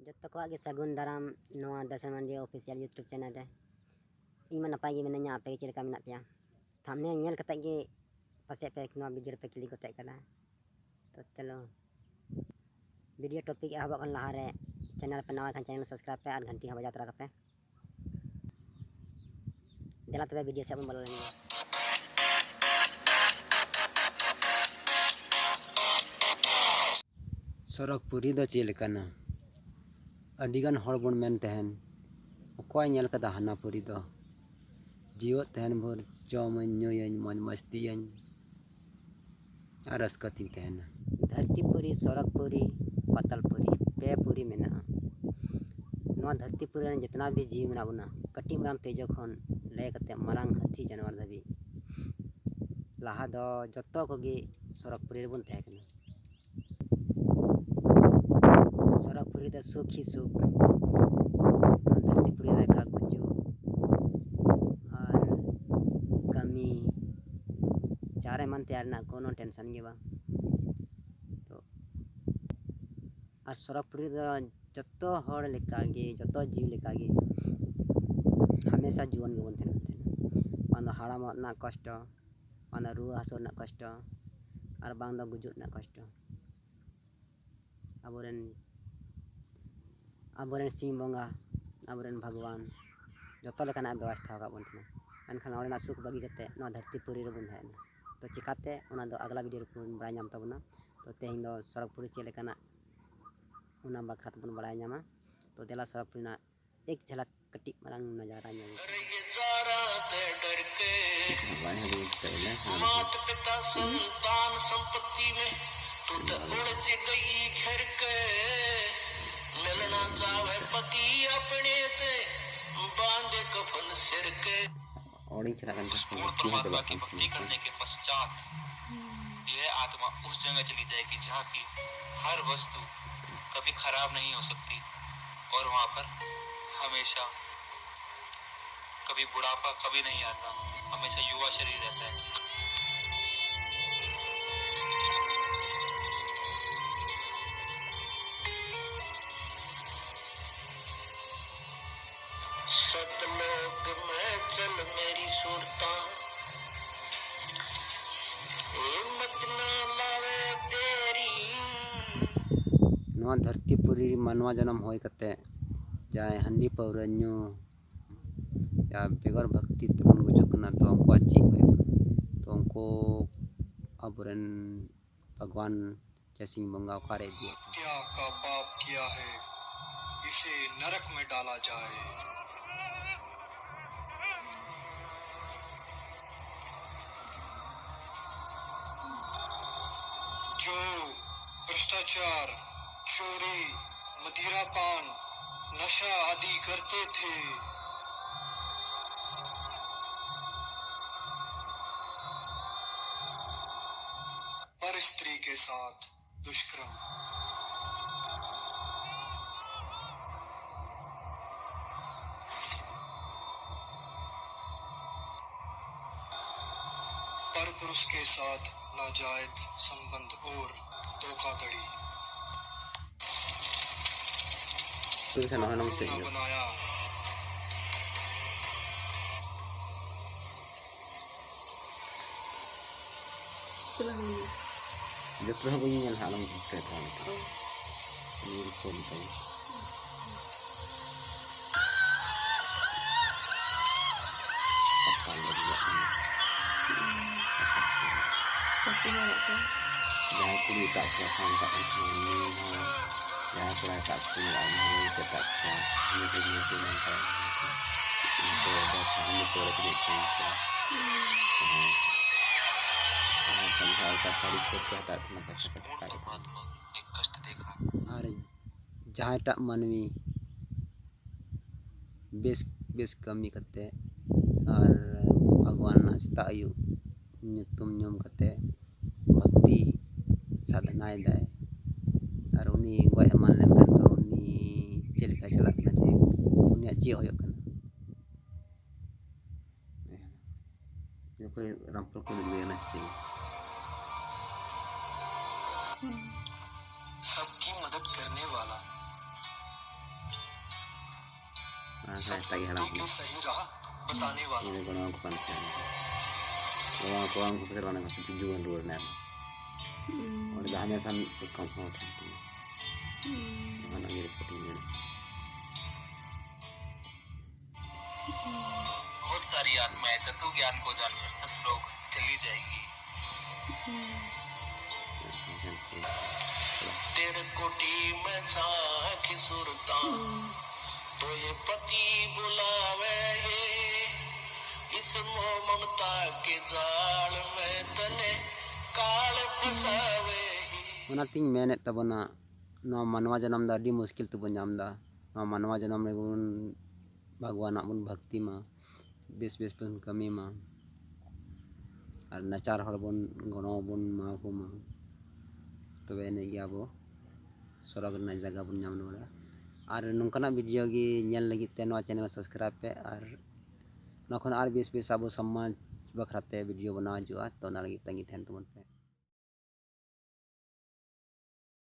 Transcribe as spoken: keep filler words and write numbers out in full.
ᱡᱚᱛᱚ ᱠᱚᱣᱟᱜ ᱜᱮ ᱥᱟᱹᱜᱩᱱ ᱫᱟᱨᱟᱢ ᱱᱚᱣᱟ ᱫᱟᱥᱟᱱ ᱢᱟᱱᱰᱤ official YouTube channel ᱨᱮ᱾ ᱤᱧ ᱢᱟ ᱱᱟᱯᱟᱭ ᱜᱮ ᱢᱤᱱᱟᱹᱧᱟ, ᱟᱯᱮ ᱜᱮ ᱪᱮᱫ ᱞᱮᱠᱟ ᱢᱮᱱᱟᱜ ᱯᱮᱭᱟ? Thumbnail ᱧᱮᱞ ᱠᱟᱛᱮ ᱜᱮ ᱯᱟᱥᱮᱡ ᱯᱮ ᱱᱚᱣᱟ video ᱨᱮᱯᱮ click ᱜᱚᱫ ᱠᱟᱫᱟ᱾ ᱛᱚ ᱪᱚᱞᱚ, video topic ᱮᱦᱚᱵᱚᱜ ᱠᱷᱚᱱ ᱞᱟᱦᱟᱨᱮ channel ᱯᱮ ᱱᱟᱣᱟ ᱠᱷᱟᱱ channel subscribe ᱯᱮ ᱟᱨ ᱜᱷᱟᱱᱴᱤ ᱦᱚᱸ ᱵᱟᱡᱟᱣ ᱛᱚᱨᱟ ᱠᱟᱯᱮ᱾ ᱫᱮᱞᱟ ᱛᱚᱵᱮ video ᱥᱮᱫ ᱵᱚᱱ ᱵᱚᱞᱚ ᱞᱮᱱ ᱜᱮ᱾ ᱥᱚᱨᱚᱜᱽᱯᱩᱨᱤ ᱫᱚ ᱪᱮᱫ ᱞᱮᱠᱟᱱᱟ? ᱟᱹᱰᱤᱜᱟᱱ ᱦᱚᱲ ᱵᱚᱱ ᱢᱮᱱ ᱛᱟᱦᱮᱱ, "ᱚᱠᱚᱭ ᱧᱮᱞ ᱠᱟᱫᱟ ᱦᱟᱱᱟ ᱯᱩᱨᱤ ᱫᱚ?" ᱡᱤᱣᱮᱫ ᱛᱟᱦᱮᱱ ᱵᱷᱳᱨ ᱡᱚᱢᱟᱹᱧ, ᱧᱩᱭᱟᱹᱧ, ᱢᱚᱡᱽ ᱢᱚᱥᱛᱤᱭᱟᱹᱧ ᱟᱨ ᱨᱟᱹᱥᱠᱟᱹ ᱛᱤᱧ ᱛᱟᱦᱮᱱᱟ᱾ ᱫᱷᱟᱹᱨᱛᱤ ᱯᱩᱨᱤ, ᱥᱚᱨᱚᱜᱽ ᱯᱩᱨᱤ, ᱯᱟᱛᱟᱞ ᱯᱩᱨᱤ, ᱯᱮ ᱯᱩᱨᱤ ᱢᱮᱱᱟᱜᱼᱟ᱾ ᱱᱚᱣᱟ ᱫᱷᱟᱹᱨᱛᱤ ᱯᱩᱨᱤ ᱨᱮᱱ ᱡᱮᱛᱱᱟ ᱵᱤ ᱡᱤᱣᱤ ᱢᱮᱱᱟᱜ ᱵᱚᱱᱟ, ᱠᱟᱹᱴᱤᱡ ᱢᱟᱨᱟᱝ ᱛᱮᱡᱚ ᱠᱷᱚᱱ ᱞᱟᱹᱭ ᱠᱟᱛᱮ ᱢᱟᱨᱟᱝ ᱦᱟᱹᱛᱤ ᱡᱟᱱᱣᱟᱨ ᱫᱷᱟᱹᱵᱤᱡ, ᱞᱟᱦᱟ ᱫᱚ ᱡᱚᱛᱚ ᱠᱚᱜᱮ ᱥᱚᱨᱚᱜᱽ ᱯᱩᱨᱤ ᱨᱮᱵᱚᱱ ᱛᱟᱦᱮᱸ ᱠᱟᱱᱟ᱾ ᱥᱚᱨᱚᱜᱽ ᱯᱩᱨᱤ ᱫᱚ ᱥᱩᱠ ᱦᱤ ᱥᱩᱠ, ᱱᱚᱣᱟ ᱫᱷᱟᱹᱨᱛᱤ ᱯᱩᱨᱤ ᱨᱮ ᱮᱠᱟ ᱜᱩᱡᱩᱜ ᱟᱨ ᱠᱟᱹᱢᱤ, ᱪᱟᱨ ᱮᱢᱟᱱ ᱛᱮᱭᱟᱜ ᱨᱮᱱᱟᱜ ᱠᱳᱱᱳ tension ᱜᱮ ᱵᱟᱝ᱾ ᱛᱚ ᱟᱨ ᱥᱚᱨᱚᱜᱽ ᱯᱩᱨᱤ ᱫᱚ ᱡᱚᱛᱚ ᱦᱚᱲ ᱞᱮᱠᱟᱜᱮ, ᱡᱚᱛᱚ ᱡᱤᱣᱤ ᱞᱮᱠᱟᱜᱮ ᱦᱟᱢᱮᱥᱟ ᱡᱩᱣᱟᱹᱱ ᱜᱮᱵᱚᱱ ᱛᱟᱦᱮᱱ ᱠᱟᱱ ᱛᱟᱦᱮᱱᱟ᱾ ᱵᱟᱝ ᱫᱚ ᱦᱟᱲᱟᱢᱚᱜ ᱨᱮᱱᱟᱜ ᱠᱚᱥᱴᱚ, ᱵᱟᱝ ᱫᱚ ᱨᱩᱣᱟᱹ ᱦᱟᱹᱥᱩ ᱨᱮᱱᱟᱜ ᱠᱚᱥᱴᱚ, ᱟᱨ ᱵᱟᱝ ᱫᱚ ᱜᱩᱡᱩᱜ ᱨᱮᱱᱟᱜ ᱠᱚᱥᱴᱚ᱾ ᱟᱵᱚᱨᱮᱱ, ᱟᱵᱚᱨᱮᱱ ᱥᱤᱧ ᱵᱚᱸᱜᱟ, ᱟᱵᱚᱨᱮᱱ ᱵᱷᱟᱜᱽᱣᱟᱱ ᱡᱚᱛᱚ ᱞᱮᱠᱟᱱᱟᱜ ᱵᱮᱵᱚᱥᱛᱷᱟ ᱟᱠᱟᱫ ᱵᱚᱱ ᱛᱟᱦᱮᱱᱟ᱾ ᱢᱮᱱᱠᱷᱟᱱ ᱚᱸᱰᱮᱱᱟᱜ ᱥᱩᱠ ᱵᱟᱹᱜᱤ ᱠᱟᱛᱮ ᱱᱚᱣᱟ ᱫᱷᱟᱹᱨᱛᱤ ᱯᱩᱨᱤ ᱨᱮᱵᱚᱱ ᱦᱮᱡ ᱮᱱᱟ᱾ ᱛᱚ ᱪᱤᱠᱟᱛᱮ, ᱚᱱᱟ ᱫᱚ ᱟᱜᱽᱞᱟ video ᱨᱮᱵᱚᱱ ᱵᱟᱲᱟᱭ ᱧᱟᱢ ᱛᱟᱵᱚᱱᱟ᱾ ᱛᱚ ᱛᱮᱦᱮᱧ ᱫᱚ ᱥᱚᱨᱚᱜᱽ ᱯᱩᱨᱤ ᱪᱮᱫ ᱞᱮᱠᱟᱱᱟᱜ, ᱚᱱᱟ ᱵᱟᱠᱷᱨᱟ ᱛᱮᱵᱚᱱ ᱵᱟᱲᱟᱭ ᱧᱟᱢᱟ᱾ ᱛᱚ ᱫᱮᱞᱟ ᱥᱚᱨᱚᱜᱽ ᱯᱩᱨᱤ ᱨᱮᱱᱟᱜ ᱮᱠ ᱡᱷᱟᱞᱟᱠ ᱠᱟᱹᱴᱤᱡ ᱢᱟᱨᱟᱝ ᱱᱟᱡᱟᱨᱟ ᱧᱮᱞ ᱯᱮ᱾ मात पिता संतान संपत्ति में तू तो उलझ गई घर के। मिलना चाहे पति अपने ते, बांधे कफन सिर के। ᱚᱸᱰᱮᱧ ᱪᱟᱞᱟᱜ ᱠᱟᱱ ᱛᱟᱦᱮᱸᱫ, ᱩᱥ ᱯᱩᱨ ᱯᱩᱨᱟᱹ ᱯᱚᱨᱢᱟᱛᱢᱟ ᱪᱟᱵᱟᱜ ᱠᱟᱱ ᱠᱤ ᱵᱷᱚᱠᱛᱤ ᱛᱟᱦᱮᱸᱫ᱾ ᱠᱟᱨᱱᱮ ᱠᱮ ᱯᱟᱥᱪᱟᱛ ᱭᱮᱦ ᱟᱛᱢᱟ ᱩᱥ ᱡᱟᱜᱟ ᱪᱟᱞᱤ ᱡᱟᱭᱮᱜᱤ ᱡᱟᱦᱟᱸ ᱠᱤ ᱦᱟᱨ ᱵᱚᱥᱛᱩ ᱠᱟᱵᱷᱤ ᱠᱷᱟᱨᱟᱵ ᱱᱟᱦᱤ ᱦᱳ ᱥᱟᱠᱛᱤ ᱚᱨ ᱣᱟᱦᱟᱸ ᱯᱟᱨ ᱦᱟᱢᱮᱥᱟ ᱠᱟᱵᱷᱤ ᱵᱩᱲᱷᱟᱯᱟ ᱠᱟᱵᱷᱤ ᱱᱟᱦᱤ ᱟᱛᱟ, ᱦᱟᱢᱮᱥᱟ ᱭᱩᱣᱟ ᱥᱟᱨᱤᱨ ᱨᱮᱦᱛᱟ ᱦᱟᱭ᱾ ᱱᱚᱣᱟ ᱫᱷᱟᱹᱨᱛᱤ ᱯᱩᱨᱤ ᱨᱮ ᱢᱟᱱᱣᱟ ᱡᱟᱱᱟᱢ ᱦᱩᱭ ᱠᱟᱛᱮ ᱡᱟᱦᱟᱸᱭ ᱦᱟᱺᱰᱤ ᱯᱟᱹᱣᱨᱟᱹ ᱧᱩ ᱭᱟ ᱵᱮᱜᱚᱨ ᱵᱷᱚᱠᱛᱤ ᱛᱮᱵᱚᱱ ᱜᱩᱡᱩᱜ ᱠᱟᱱᱟ, ᱛᱚ ᱩᱱᱠᱩᱣᱟᱜ ᱪᱮᱫ ᱦᱩᱭᱩᱜ ᱠᱟᱱᱟ? ᱛᱚ ᱩᱱᱠᱩ ᱟᱵᱚᱨᱮᱱ ᱵᱷᱟᱜᱽᱣᱟᱱ ᱪᱮ ᱥᱤᱧ ᱵᱚᱸᱜᱟ ᱚᱠᱟᱨᱮ ᱤᱫᱤᱭᱮᱫ ᱠᱚᱣᱟ? हत्या का पाप किया है, इसे नरक में डाला जाए। जो भ्रष्टाचार, चोरी, मदिरापान, नशा आदि करते थे, पर स्त्री के साथ दुष्कर्म, पर पुरुष के साथ नाजायज संबंध और धोखाधड़ी। ᱛᱚᱵᱮ ᱠᱷᱟᱱ ᱱᱚᱣᱟ ᱱᱚᱝᱠᱟ ᱤᱧ ᱫᱚ᱾ ᱡᱚᱛᱚ ᱦᱚᱸ ᱵᱟᱹᱧ ᱧᱮᱞ ᱦᱟᱸᱜ, ᱟᱞᱚᱢ ᱪᱤᱱᱛᱟᱹᱭ ᱛᱟᱵᱚᱱ᱾ ᱱᱤᱭᱟᱹ ᱠᱚ ᱢᱮᱛᱟᱭᱟ᱾ ᱡᱟᱦᱟᱸᱭ ᱠᱩᱲᱤ ᱮᱴᱟᱜ ᱠᱚᱲᱟ ᱥᱟᱶ ᱢᱮᱛᱟᱜ ᱠᱟᱱ ᱛᱟᱦᱮᱱᱟ, ᱩᱱᱤ ᱦᱚᱸ ᱡᱟᱦᱟᱸᱭ ᱠᱚᱲᱟ ᱮᱴᱟᱜ ᱠᱚ ᱧᱮᱞᱟ, ᱩᱱᱤ ᱦᱚᱸ ᱮᱴᱟᱜ ᱠᱚᱲᱟ, ᱩᱱᱤ ᱠᱚ ᱧᱮᱞ ᱠᱚ ᱢᱮᱱ ᱠᱟᱜ ᱩᱱᱠᱩ ᱫᱚ ᱦᱟᱺᱰᱤ ᱯᱟᱹᱣᱨᱟᱹ ᱠᱚ ᱧᱩᱭᱮᱫ ᱛᱟᱦᱮᱱ ᱠᱚ᱾ ᱦᱮᱸ᱾ ᱟᱨ ᱥᱟᱱᱛᱟᱲ ᱚᱠᱟ ᱥᱟᱹᱲᱤ ᱠᱚ ᱦᱟᱛᱟᱣᱮᱫ ᱛᱟᱦᱮᱱᱟ, ᱯᱟᱭᱥᱟ ᱠᱚ ᱦᱟᱛᱟᱣᱮᱫ ᱛᱟᱦᱮᱱᱟ᱾ ᱟᱨ ᱡᱟᱦᱟᱸᱭᱴᱟᱜ ᱢᱟᱹᱱᱢᱤ ᱵᱮᱥ ᱵᱮᱥ ᱠᱟᱹᱢᱤ ᱠᱟᱛᱮ ᱟᱨ ᱵᱷᱟᱜᱽᱣᱟᱱᱟᱜ ᱥᱮᱛᱟᱜ ᱟᱹᱭᱩᱵ ᱧᱩᱛᱩᱢ ᱧᱩᱢ ᱠᱟᱛᱮ ᱵᱷᱚᱠᱛᱤ ᱥᱟᱫᱷᱱᱟᱭ ᱫᱟᱭ, ᱟᱨ ᱩᱱᱤ ᱜᱚᱡ ᱮᱢᱟᱱ ᱞᱮᱱᱠᱷᱟᱱ ᱫᱚ ᱩᱱᱤ ᱪᱮᱫ ᱞᱮᱠᱟᱭ ᱪᱟᱞᱟᱜ ᱠᱟᱱᱟ, ᱪᱮᱫ ᱩᱱᱤᱭᱟᱜ ᱪᱮᱫ ᱦᱩᱭᱩᱜ ᱠᱟᱱᱟ? ᱡᱚᱠᱷᱚᱱ ᱨᱟᱢᱯᱩᱨ ᱠᱷᱚᱱ ᱞᱟᱹᱭ ᱱᱟᱥᱛᱤ᱾ सबकी मदद करने वाला। हाँ, हाँ, सत्य सही है, के सही राह। ᱤᱧ ᱫᱚ ᱜᱚᱲᱚᱣᱟᱢ ᱠᱚ ᱠᱟᱱ ᱛᱟᱦᱮᱸᱱᱟ᱾ ᱜᱚᱲᱚᱣᱟᱢ ᱠᱚ ᱵᱟᱝ ᱠᱚ ᱠᱷᱟᱹᱛᱤᱨ ᱚᱱᱟ ᱠᱚ ᱡᱩᱣᱟᱹᱱ ᱨᱩᱣᱟᱹᱲ ᱮᱱᱟ᱾ ᱦᱩᱸ᱾ ᱚᱸᱰᱮ ᱫᱚ ᱦᱟᱢᱮᱥᱟ ᱢᱤᱫ ᱨᱚᱠᱚᱢ ᱦᱚᱲ ᱛᱟᱦᱮᱸ ᱠᱟᱱᱟ᱾ ᱦᱩᱸ᱾ ᱚᱱᱟ ᱜᱮ ᱨᱤᱯᱳᱨᱴ ᱤᱧ ᱢᱮᱱᱟ᱾ बहुत सारी आत्माएं तत्व ज्ञान को जानकर सतलोक चली जाएंगी। टेर कोटी में झांकी सुरता, तोहे पति बुलावे है। इस मोह ममता के जाल में तने काल फंसावे है। ᱚᱱᱟᱛᱤᱧ ᱢᱮᱱᱮᱫ ᱛᱟᱵᱚᱱᱟ, ᱱᱚᱣᱟ ᱢᱟᱱᱣᱟ ᱡᱚᱱᱚᱢ ᱫᱚ ᱟᱹᱰᱤ ᱢᱩᱥᱠᱤᱞ ᱛᱮᱵᱚᱱ ᱧᱟᱢ ᱮᱫᱟ᱾ ᱱᱚᱣᱟ ᱢᱟᱱᱣᱟ ᱡᱚᱱᱚᱢ ᱨᱮᱜᱮ ᱵᱚᱱ ᱵᱷᱟᱜᱽᱣᱟᱱᱟᱜ ᱵᱚᱱ ᱵᱷᱚᱠᱛᱤ ᱢᱟ, ᱵᱮᱥ ᱵᱮᱥ ᱵᱚᱱ ᱠᱟᱹᱢᱤ ᱢᱟ, ᱟᱨ ᱱᱟᱪᱟᱨ ᱦᱚᱲ ᱵᱚᱱ ᱜᱚᱲᱚ ᱵᱚᱱ ᱮᱢᱟ ᱠᱚ ᱢᱟ, ᱛᱚᱵᱮ ᱮᱱᱮᱡ ᱜᱮ ᱟᱵᱚ ᱥᱚᱨᱚᱜᱽ ᱨᱮᱱᱟᱜ ᱡᱟᱭᱜᱟ ᱵᱚᱱ ᱧᱟᱢ ᱨᱩᱣᱟᱹᱲᱟ᱾ ᱟᱨ ᱱᱚᱝᱠᱟᱱᱟᱜ ᱵᱷᱤᱰᱤᱭᱳ ᱜᱮ ᱧᱮᱞ ᱞᱟᱹᱜᱤᱫ ᱛᱮ ᱱᱚᱣᱟ ᱪᱮᱱᱮᱞ ᱥᱟᱵᱥᱠᱨᱟᱭᱤᱵᱽ ᱯᱮ, ᱟᱨ ᱱᱚᱣᱟ ᱠᱷᱚᱱ ᱟᱨ ᱵᱮᱥ ᱵᱮᱥ ᱟᱵᱚ ᱥᱚᱢᱟᱡᱽ ᱵᱟᱠᱷᱨᱟ ᱛᱮ ᱵᱷᱤᱰᱤᱭᱳ ᱵᱮᱱᱟᱣ ᱦᱤᱡᱩᱜᱼᱟ, ᱛᱚ ᱚᱱᱟ ᱞᱟᱹᱜᱤᱫ ᱛᱟᱺᱜᱤ ᱛᱟᱦᱮᱱ ᱛᱟᱵᱚᱱ ᱯᱮ᱾